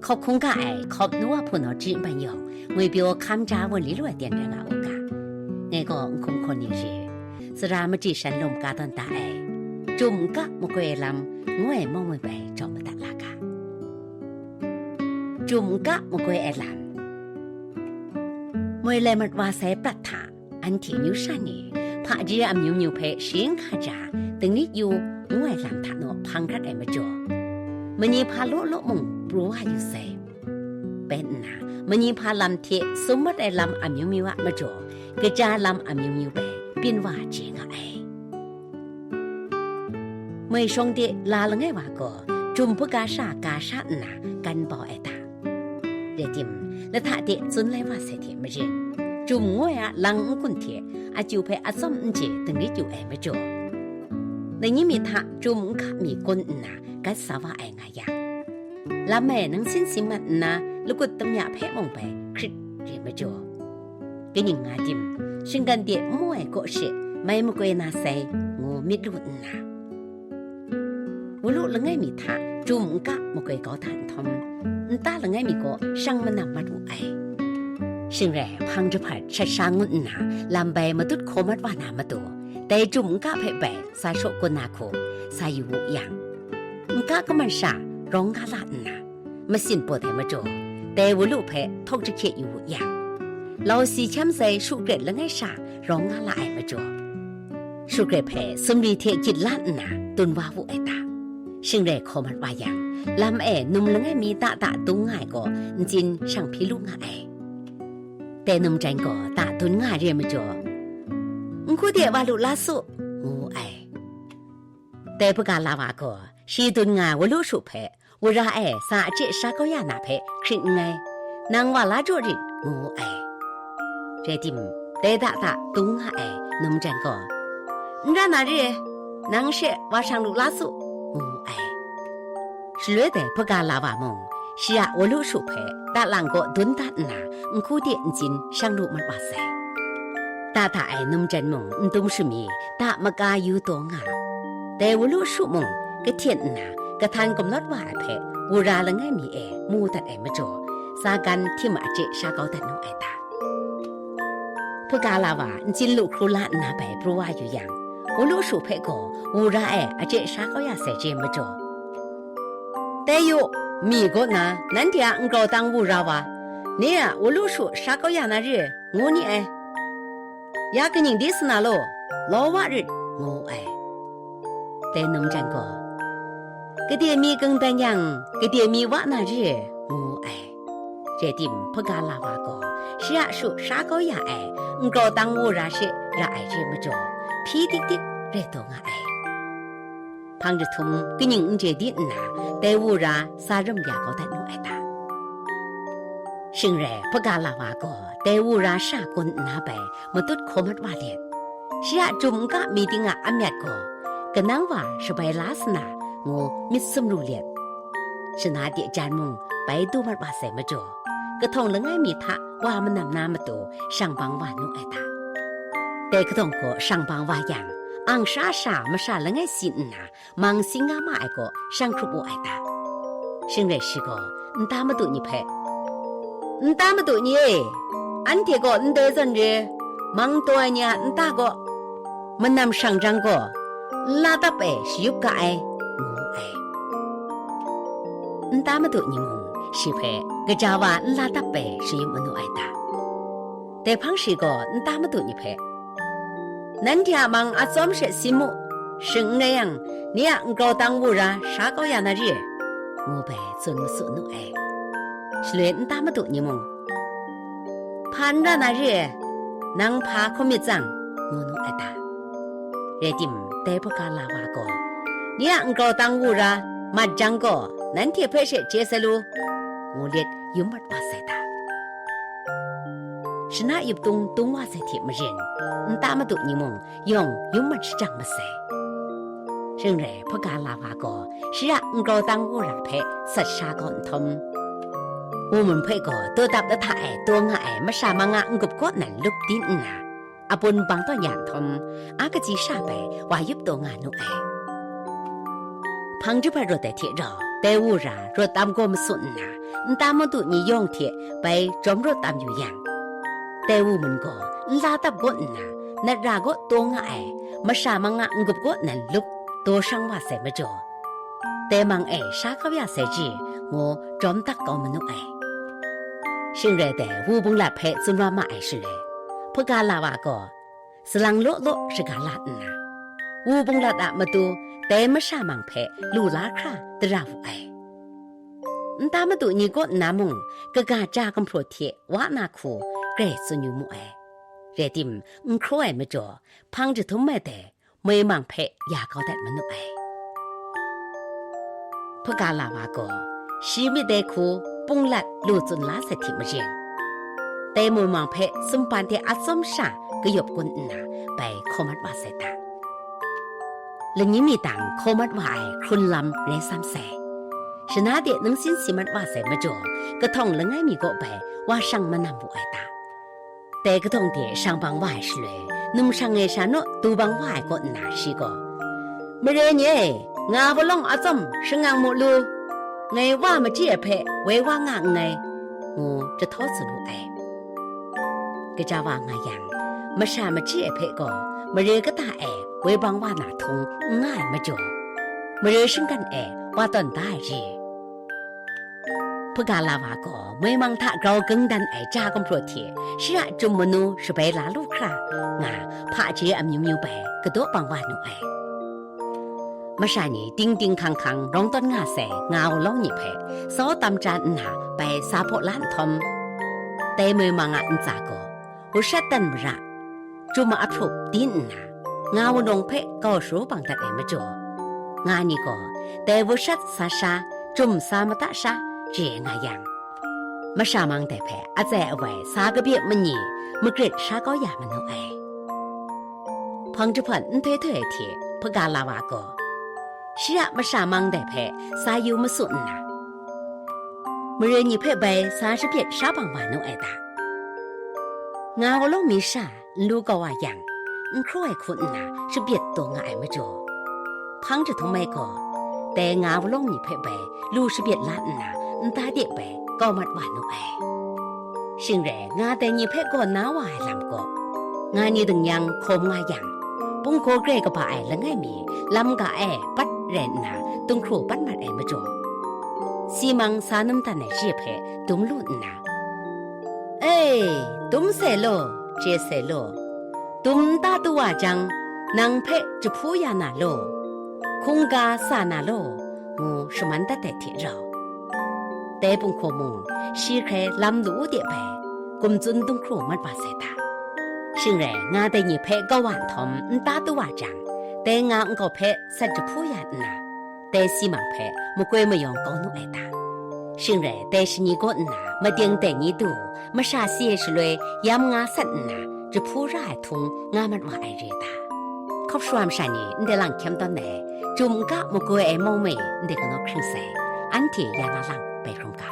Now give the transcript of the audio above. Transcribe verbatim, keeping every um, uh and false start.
Hkawk hkungga ai hkawp nu a hpun naw chyi npan yawng, ngwi pyaw hkam ja wun li lu ai ten rai nga u ga. Ngai gaw n hkum hkawn ni re, sara machyi shan lum ka tawn da ai, Chyum n ka makoi ai lam ngu ai mawng moi bai jaw madat la ga. Chyum n ka makoi ai lam. Moi lai mat wa sai prat hta, anhte amyu sha ni, hpaji amyu myu hpe shi n hka ja, dinglik yu, ngu ai lam hta naw hpang hkrat ai majaw, mani hpa law law mung pru wa yu sai. Bai nna, mani hpa lam hte sum mat ai lam amyu myu a majaw, kaja lam amyu myu bai byin wa chye nga ai. Moi shawng de la langai wa gaw, Chyum hpaga sha ga sha nna gan bau ai ta? Rai tim, lahta de tsun lai wa sai hte marin, Chyum ngu ai a lang n-gun hte akyu hpe atsawm n chye dinglik yu ai majaw, nang ni mi hta Chyum n ka mi gun nna gat sa wa ai nga yang, lam e nang sin sin mat nna lagut tamya hpe mung bai hkrit re majaw, kaning nga tim, shinggan de n mu ai kaw she mai makoi na sai, ngu myit lu nna, walu langai mi hta Chyum n ka makoi kau hta nhtawm, nta langai mi gaw shang manam mat wu ai. Shing rai, hpang jahpat shat sha ngut nna, lam bai matut hkaw mat wa na matu, dai Chyum n ka hpe bai sa shaw kun na hku sa yu wu yang, n ka kaman sha rawng nga la nna, masin pawt ai majaw, dai walu hpe htawk jahkye yu wu yang, lau si hkyam sai shu gret langai sha rawng nga la ai majaw, shu gret hpe sumri hte gyit la nna dun wa wu ai ta? Shing rai hkaw mat wa yang, lam e num langai mi ta ta dung nga ai gaw ntsin shang hpyi lu nga ai. Dai num jan gaw ta dun nga ai re majaw, n hku de wa lu la su, ngu wu ai. Dai hpaga la wa gaw, shi dun nga ai walu shu hpe, wara e sa a chye sha kau ya na hpe hkrit nngai, nang wa la jaw rit, ngu wu ai. Rai tim, dai da da dung nga ai num jan gaw, n ra na re, nang she wa shang lu la su, ngu wu ai. Shaloi dai hpaga la wa mung, shi a walu shu hpe, ta lang gaw dun dat nna, n hku de ntsin shang lu mat wa sai. Ta ta ai num jan mung n dum shami, ta maka yu taw nga. Dai walu shu mung, kahten nna, kahtan gumlawt wa ai hpe, wara langai mi e mu dat ai majaw, sa gan htim a chye sha kau dat nu ai ta? Hpaga la wa ntsin lu hkru la nna bai pru wa yu yang, walu shu hpe gaw wara e a chye sha kau ya sai chye majaw, dai yu, mi kaw na nanhte a ngrau tang wara wa, ni a walu shu sha kau ya na re, ngu ni ai. Ya kaning di sa na law, lau wa rit, ngu wu ai. Dai num jan gaw, gade mi kangdan yang, gade mi wa na re, ngu wu ai. Rai tim, hpaga la wa gaw, shi a shu sha kau ya ai, ngrau tang wara she ra ai re majaw, hpyi dik dik rai taw nga ai. Hpang jahtum kaning n chye di nna, dai wara sa rum ya kau dat nu ai ta? Shing rai, hpaga la wa gaw dai wara sha kun nna bai matut hkaw mat wa let, shi a Chyum n ka mi ting a amyat gaw, kanang wa shabai la sa na, ngu myit sumru let, shana de jan mung bai du mat wa sai majaw, kahtawng langai mi hta wa manam na matu shang bang wa nu ai ta? Dai kahtawng gaw shang bang wa yang, ang sha sha masha langai si nna, mang sing nga ma ai gaw shang hkrup wu ai ta? Shing rai shi gaw nta madu ni hpe, "Nta madu ni e, anhte gaw ndai zawn re, mang taw ai ni a nta gaw manam shang jang gaw, nla dap e shayup ga ai," ngu wu ai. Nta madu ni mung shi hpe, "Gaja wa nla dap e shayup manu ai ta?" Dai hpang shi gaw nta madu ni hpe, "Nanhte a mang atsawm she si mu, shing n rai yang, ni a ngrau tang wara sha kau ya na re," ngu bai tsun masu nu ai. Shaloi nta madu ni mung, "Hpa n ra na re, nang hpa hkawm myit tsang," ngu nu ai ta? Rai tim, dai hpaga la wa gaw, "Ni a ngrau tang wara mat jang gaw, nanhte hpe she chye sai lu," ngu let yum mat wa sai ta? Shana yup tung tung wa sai hte marin, nta madu ni mung yawng yum mat shajang masai. Shing rai, hpaga la wa gaw shi a ngrau tang wara hpe sat sha kau nhtawm, wuman hpe gaw daw dap lahta e taw nga ai masha mang a n-gup kaw nan lup di nna, a bun bang tawn ya nhtawm, a katsi sha bai wa yup taw nga nu ai. Hpang jahpat rawt ai hte rau, Dai wu ra rawt tam gaw masun nna, nta madu ni yawng hte bai jawm rawt tam yu yang, dai wu mun gaw nla tap gaw nna, nat ra gaw taw nga ai, masha mang a n-gup gaw nan lup, daw shang wa sai majaw, dai mang e sha kau ya sai ji, ngu jawm dat kau manu ai. Shing rai dai, wu bunglat hpe tsun wa ma ai shaloi, hpaga la wa gaw, salang law law shaga la nna, wu bunglat a matu dai masha mang hpe lu la hkra dara wu ai. Nta madu ni kaw nna mung, kaga ja gumhpraw hte wa na hku grai tsun yu mu ai. Rai tim, n hkraw ai majaw, hpang jahtum ai dai moi mang hpe ya kau dat manu ai. Hpaga la wa gaw, shi myit dai hku bunglat lu tsun la sai hte majen, dai moi mang hpe sumpan hte atsawm sha kayawp kun nna bai hkaw mat wa sai ta. Lani mi tang hkaw mat wa ai hkrun lam rai sam sai. Shana de nungsin si mat wa sai majaw, kahtawng langai mi kaw bai wa shang manam wu ai ta. Dai kahtawng de shang bang wa ai shaloi, numshang e sha naw du bang wa ai kaw nna shi gaw, "Mare ni e, nga walawng atsawm shangang mu lu, ngai wa machyi ai hpe woi wa nga nngai," ngu jahtaw tsun wu ai. Gaja wa nga yang, masha machyi ai hpe gaw mare kata e woi bang wa na htung n nga ai majaw, mare shinggan e wa tawn da ai re. Hpaga la wa gaw moi mang hta grau gang dan ai ja gumhpraw hte shi a chyum manu shabai la lu hkra nga, hpaje amyu myu bai kadaw bang wa nu ai. Masha ni ting ting hkang hkang rawng tawn nga sai nga walawng ni hpe sau tam chya nna bai sa hpaw la nhtawm, dai moi mang a ntsa gaw, washat dan mara, chyum a ahprup di nna, nga wunawng hpe kau sharu bang dat ai majaw, nga ni gaw dai washat sa sha, chyum sa mata sha, chye nga yang, masha mang dai hpe atsai awai sa kabye mani magrit sha kau ya manu ai. Hpang jahpan nhtoi htoi ai hte hpaga la wa gaw, shi a masha mang dai hpe sa yu masu nna, mare ni hpe bai sa shabyen sha bang wa nu ai ta. Nga walawng mi sha n lu kau wa yang, n hkraw ai hku nna shabyen taw nga ai majaw, hpang jahtum ai gaw, dai nga walawng mi hpe bai lu shabyen la nna, nta de bai kau mat wa nu ai. Shing rai, nga dai ni hpe gaw na wa ai lam gaw, nga ni ding yang hkawm nga yang, punghkaw grai kaba ai langai mi lam ga e pat rai nna, tung hkru pat mat ai majaw, simang sa num dan ai shi hpe dum lu nna, "E, dum sai law, chye sai law, dum nta tu wa jang, nang hpe jahpu ya na law, hkungga sa na law," ngu shaman dat ai hte rau, dai punghkaw mung shi hkrai lam lu de bai, gumtsun dung hkru mat wa sai ta. Shing rai, nga dai ni hpe kau wa nhtawm nta tu wa jang, dai nga nkau hpe sat jahpu ya nna, dai simang hpe makoi mayawng kau nu ai ta. Shing rai, dai shani kaw nna mating dai ni du, masha si ai shaloi yam nga sat nna, jahpu ra ai htung nga mat wa ai re ta. Hkawp shawa masha ni ndai lang hkyem tawn ai, chyum n ga makoi ai mawng me ndai galaw hkring sai, anhte ya na lang bai hkrum ga.